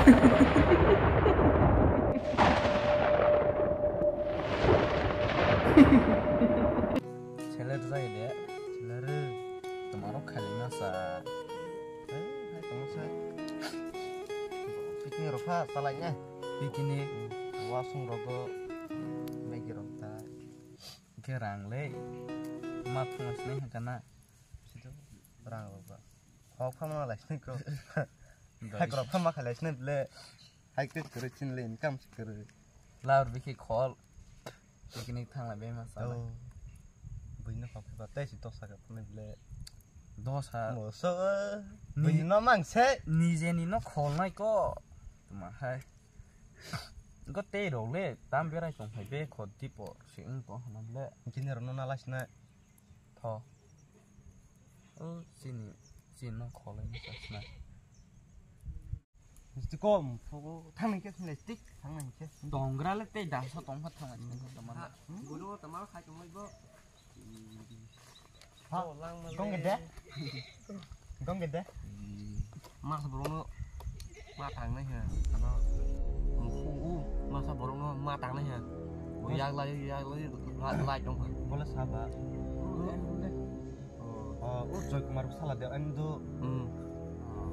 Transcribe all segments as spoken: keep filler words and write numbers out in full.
Seler jai de, seler. Tomorok khali masa. Eh, hai tongsa. Picnic rok pha salai ne. Picnic. Wasung rogo. Maggie rok ta. Ke rang le. Ma phung sinai hangkana. Sido rang rok ba. Hok pha ma lai sinai ko. Hai krok pha ma khalai sinai ble. Hai ke kere chin le income kere. Laur bikhi khol. Picnic thangla be ma sa. Oh. Buino hok pha tai si dosa ka phone ble. Dosa. Mo so. Ni- Buino mang se. Nije ni no khol nai ko. Tuma hai. Go tei rok le tam berai tong phai be kho tipo se wng tong hwnam le. Kini rok no nalai sinai. Tho. O chini, chini no kholai ni sa sinai. Misti kom, phogo, thang nai khe sinai tik, thang nai khe. Dongra le tei dangsa tong kha thang nai khe tong man. Guru tama khai tong bo. Ha? Gong gede? Gong gede? Masa borokno ma tangnai ha. Ano. Mukhu u masa borokno ma tangnai ha. Yak lai yak lai lai tong ha. Bola saba. Oh, oh, Joy Kumar sala de ando. Hmm.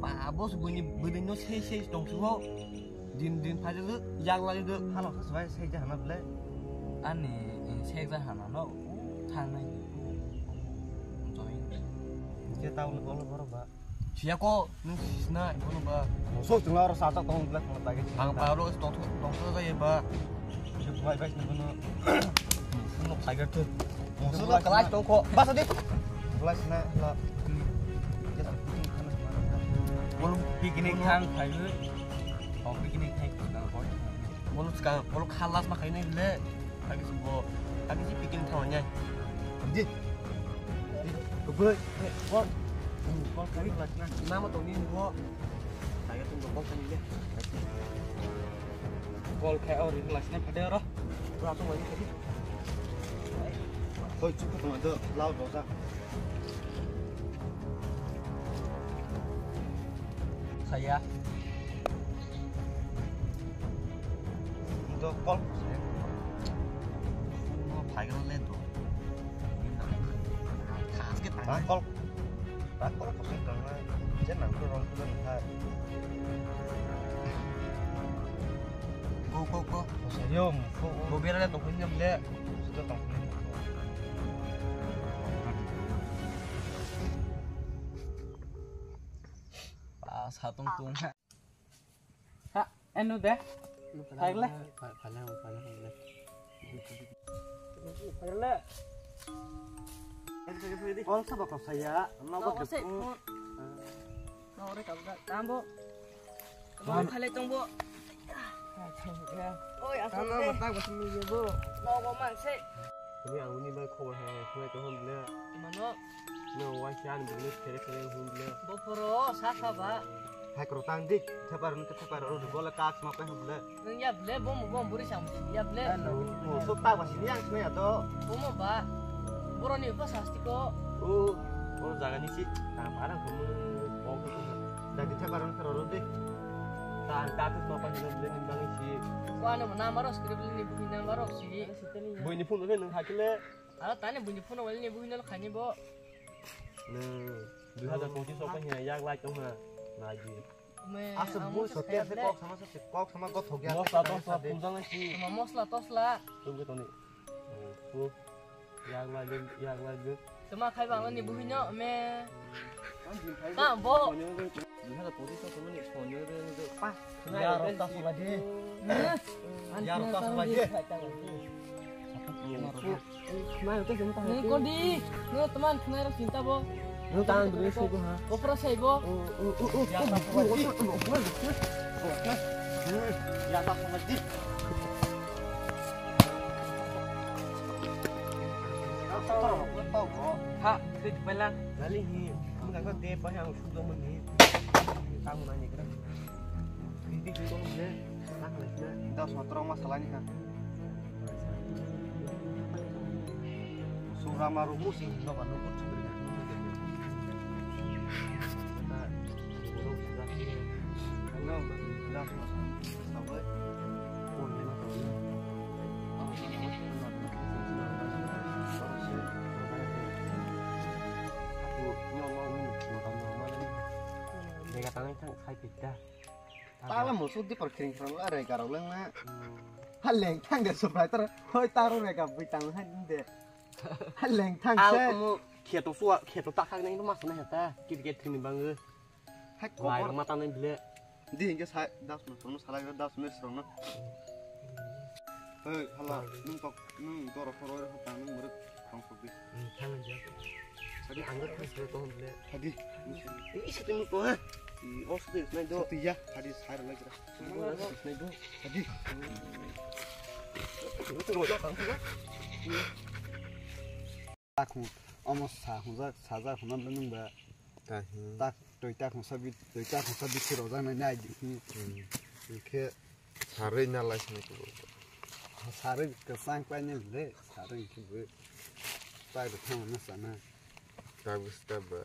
Ba boss bini bini no sei sei tong suho. Din din phai jadu, yang lai jadu. Hano khas bai sai ja hana ble. Ani, eh, sai ja hana no, u thang nai. Join. Je taun ko lo boro ba. Siya ko, nung sisna, ko lo ba. So chung aro sa sa tong ble thang ta ge. Ang pa ro tong tong sa ja ba. Je bai bai no. Phunuk tiger tu. Musulo kalai tong ko. Basa di. Kalai sina la. Bolo picnic thang phai. Oh, picnic thang ko. Bolo ska, bolo khalas ma khaine le. Agi si bo. Agi si picnic thang nya. Di. Kubui. Kol. Kol kai la sina. Nama tong ni bo. Tiger tu bo kol kai le. Kol khai ori la sina phade ro. Pura to wai khai. Hoi, chukha tong do, lao dosa. Saya. Indo kol. Mo phai gana le do. Khas ke tang. Kol. Rakor kosong tangnai, je nangkhe rong khe nang khai. Go, go, go. Kosong yom, go, go. Go bera le tongkhe nyam le. Sito tongkhe nyam. Ba, satung tung ha. Ha, eno de. Phaile. Phaile, phaile, phaile. Phaile. Kol sabo kosaya, nogo. Nogo re kabda, tambo. Nogo phaile tongbo. Oi, asal de. Tama mata gosmi yebo. Nogo mangse. Kami ang uni bai khobor hai, khobor to hom le. Mano. No, waisa ani business khere khere hum le. Boforo, sasa ba. Hai kro tang dik, thepar nung thepar ro bola kak ma pe hum le. Nung ya ble, bom bom buri sam ya ble. Mo sok ta ba sini yang sini ya to. Bom ba. Boro ni ko sasti ko. O, o jaga ni si. Ta para hum ko ko. Jadi thepar nung ro ro de. Ta ta tu ma pa ni le ni bang si. Ko ano na maro script ni bu na maro si. Bui ni phone le nung hakile. Aro tani buini phone wali ni buhino khaini bo. Nung dui hazar pochis o khe yak lai tong ha. Naji. Asa bui sote se kok sama se kok sama go thok ya. Mosla tosla pujang si. Ma mosla tosla. Tum ke toni. Tu yak lai dun, yak lai dun. Tuma khai bang ni buhino me. Ka bo. Dui hazar pochis o khe mani phone yo de pa. Ya rok ta sula di. Ya rok ta sula di. Nung kodi, nung teman khwnai rok sinta bo. Nung tang dulu sih gua. Kopra sai bo. Ya ta sula di. Ya ta sula di. Ha, sih pala. Kali ini, mungkin kau dia apa yang sudah meni. Kamu nanya kira. Hindi ko ko le. Dos sotro ma salani ha. Sura maru musi no ba no ko chukri. No, no, Tala musuk di por kring kring la re garok leng na. Ha leng thang de supai tar hoi taro re ka bui tang hai de. Ha leng thang se. Kheto suwa kheto ta khak nai ma sana heta. Kit kit thini bang. Hai lai kobor ma ta nai bile. Di hingke sa das no sono sala das me sono. Hei hala nung tok nung doro khoro re hota nung muruk tong sok di. Thang ja. Sadi ang ga thang se to bile. Hadi. Ini satu nung to ha. O satu nai do. Satu ya hadi sai lagi. Hadi. Takhung omo sa hungjak sajak hwnna le nwng ba. Takhung. Tak twi takhung sabi twi takhung sabi khe rojak nai nai di. Hwnkhe sarwi na lai sini ko. Sarwi kwchang klai nai le sarwi khe bo. Tak de thang na sana. Tak bus tak ba.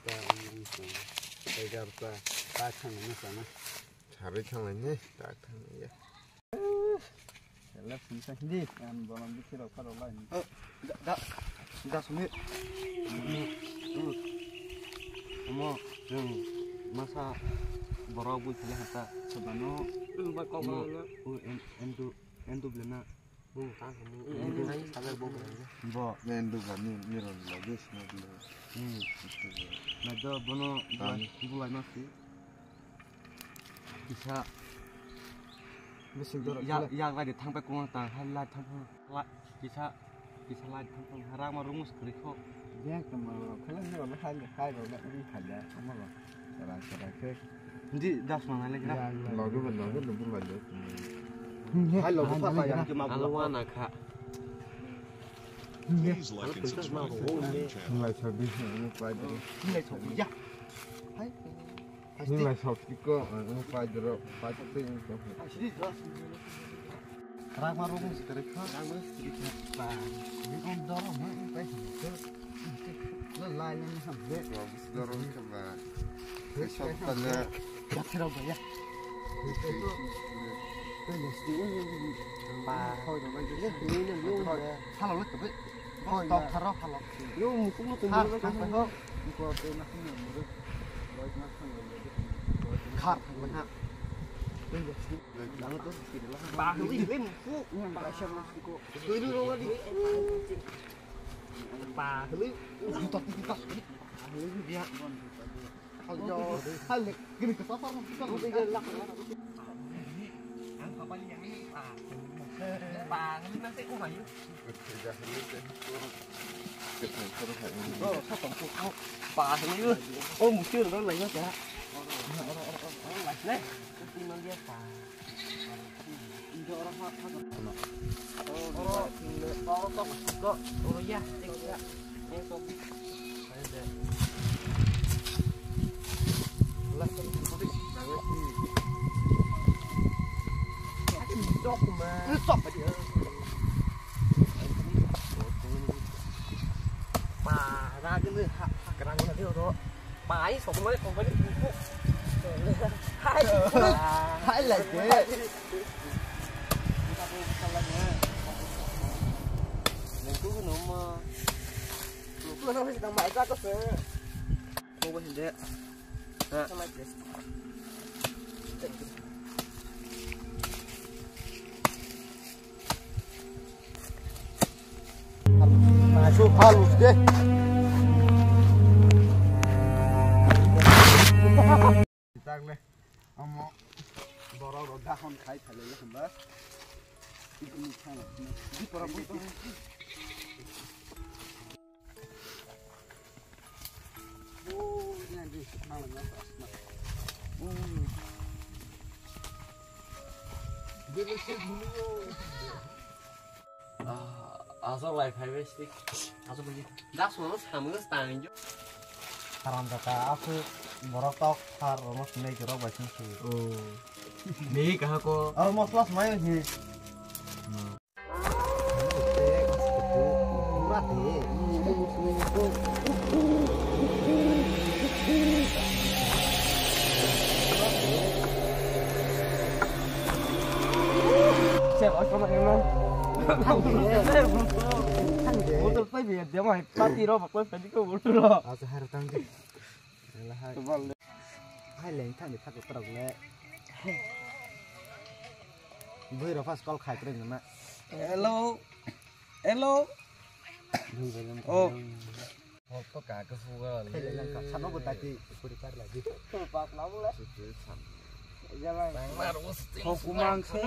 Tak ang ang sana. Egar ta tak thang na sana. Sarwi thang lai ne tak thang ya. Left side di, ang bolam di kiro karo lai. Oh, da, da, da sumi. Omo, jeng masa borok bui khala hata. Sabano. Ba kok ba na. Endu, endu blena. Bu ta kamu. Endu nai sabar bo. Bo. Endu gani, ni ron lagi sini dulu. Hmm. Na do bono bulai masi. Kisa. Bising dorok ya, kala. Ya, lai de thang pai kung tang, hai lai thang pai. La, kisa, kisa lai thang pai. Harang ma rumus kri kho. Yang tama ro, kala ni ro, hai, hai ro, la, ri hai ya, tama ro. Sara, sara, khe. Di, das ma lai kira. Logo, logo, logo, logo. Hai, logo, hai, papa, hai, yang ke ma. Alwa na kha. Lai sa di, ini pai dulu. Ini lai sa, ya. Hai. Ni lai sok tiko, ano pai doro, pai tiko. Rang ma rong si tere kha. Rang ma si tere kha. Ba. Ni on doro ma pai. Lo lai ni ham de. Lo bis doro kha ba. Kai sok ta le. Ya thero ba ya. Ba. Khoi do lai. Ni ni ni. Halo le to be. Tok tharo halo. Yo mukhung no tumbo. Khar thangbai ha. Ba hwi le mukhu. Ba hwi. Ba hwi dia. Halo, halo, gini ke sapa? Ang papa ni yang ini, ah. Bang, ini nanti kau mayu. Oh, sapa kau? Bang, ini. Oh, mesti orang lain ya. Orang lain, eh. Ini dia, Pak. Pai sok mai sok mai. Hai. Hai lai de. Nang tu no ma. Tu na mai ta ko se. Ko ba hinde. Ha. Su halus de. Tagle, amo borok rok dahon khai phalai le hwnba. Di pora pun. Asal lai phai bai sik. Asal bai. Das mo samung tang jo. Haram jaka asu borok tok har rok sinai jorok bai sing su. Oh. Ni kaha ko. Aro mosla smai hi. Botol pai biya demo hai pati ro bakoi pati ko botol ro. Asa har tang di. Hai leng thang di thak trok le. Bui ro first call khai trok na. Hello. Hello. Oh. Hop to ka ka suga le. Sano bo tati kuri kar lagi. Pak labu le. Sutu san. Jalan. Bang mar wo sting. Kau kumang se.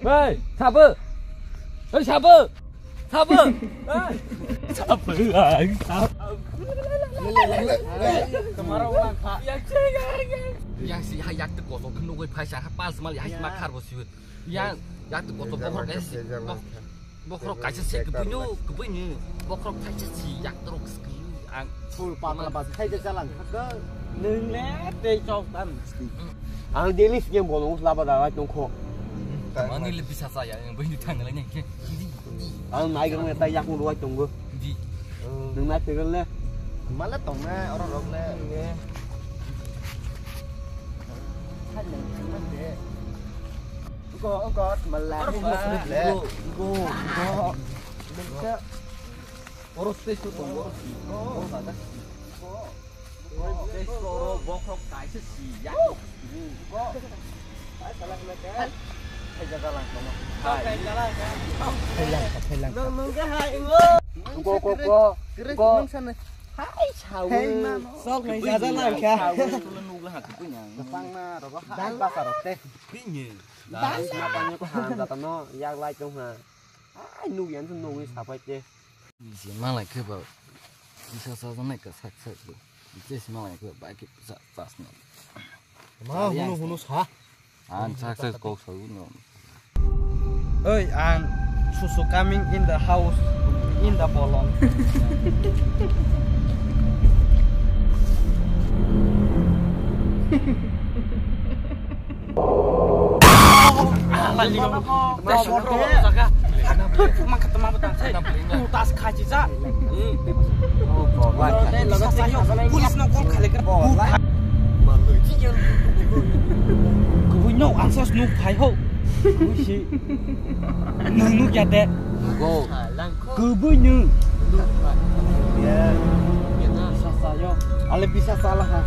Hei, sabu. Hei, sabu. Sabu. Hei. Sabu, ang sabu. Yang si ha yak te kosok nugui phai sa ha pas mal ya ma khar bo siwit. Yang yak tu kotor bokhorok kaisa si, bok-, bokhorok kaisa si kwbwino, kwbwino, bokhorok kaisa si yak torok si kwbwino ang. Full patla bas khai de jalang thaka. Nwng le tei chok tan. Ang daily skin bolong laba da lai tongkho. Mani le bisa saya yang bini thang lai nang khe. Ang nai gong ta yak mo lai tonggo. Di. Nwng nai tegal le. Mala tong na oro rok le. Hai le, man de. Go, go, mala. Go, go, go. Oro stage to tongo. Go. Go. Stage to oro bokhorok kaisa si ya. Go. Hai jaga lang tongma. Hai. Hai lang, hai lang. Go, go, go. Go. Hai, sawi. Sok nai jaga lang kha. Sawi. Nugla ha kunya. Tang na rogo hai basa rok te. Pinye. Basa. Abang ko han jata no yak lai tong ha. Ai, nuk yan tu nuk ni sapai te. Bisi malai khe ba. Bisa sa sa nai ka sak sak. Bisi malai khe ba ki sa sa sna. Ma hunu hunu sa. An sak sak kok sa u no. Oi, ang susu coming in the house, in the bolong. Police no call khalai kha. Kubui no answers nuk phai ho. Kubui si. Nung nuk ya de. Go. Kubui nung. Ya. Bisa sa yo. Ale bisa salah ha.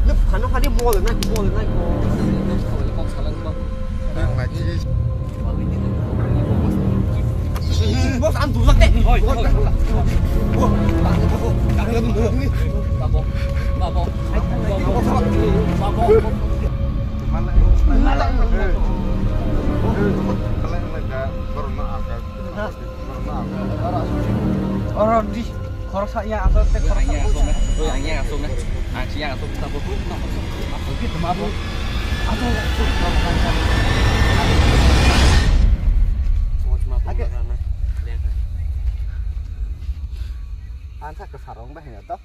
Le phano phani mol na mol na. Bos ang dulak de. Hoi, hoi. Babo. Babo. Babo. Babo. Oro di khoroksa ya asok te khoroksa. Yang asok na. Yang asok na. Ang yang asok na. Ang yang asok na. Tabo. Asok gitu mabo. Asok. Oke. Ansa kesarong bah ya toh.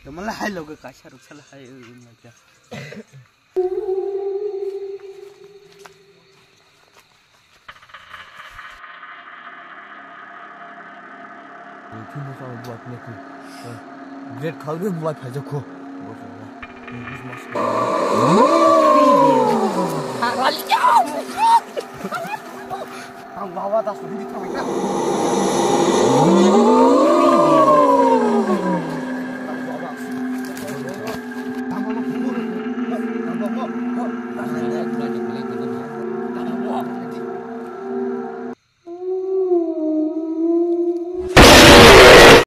Temen lah hai logo kasar usah lah hai. Phino sa buat ne ku. Great khau de buat phai jakho. Ang wawa das hindi thong na.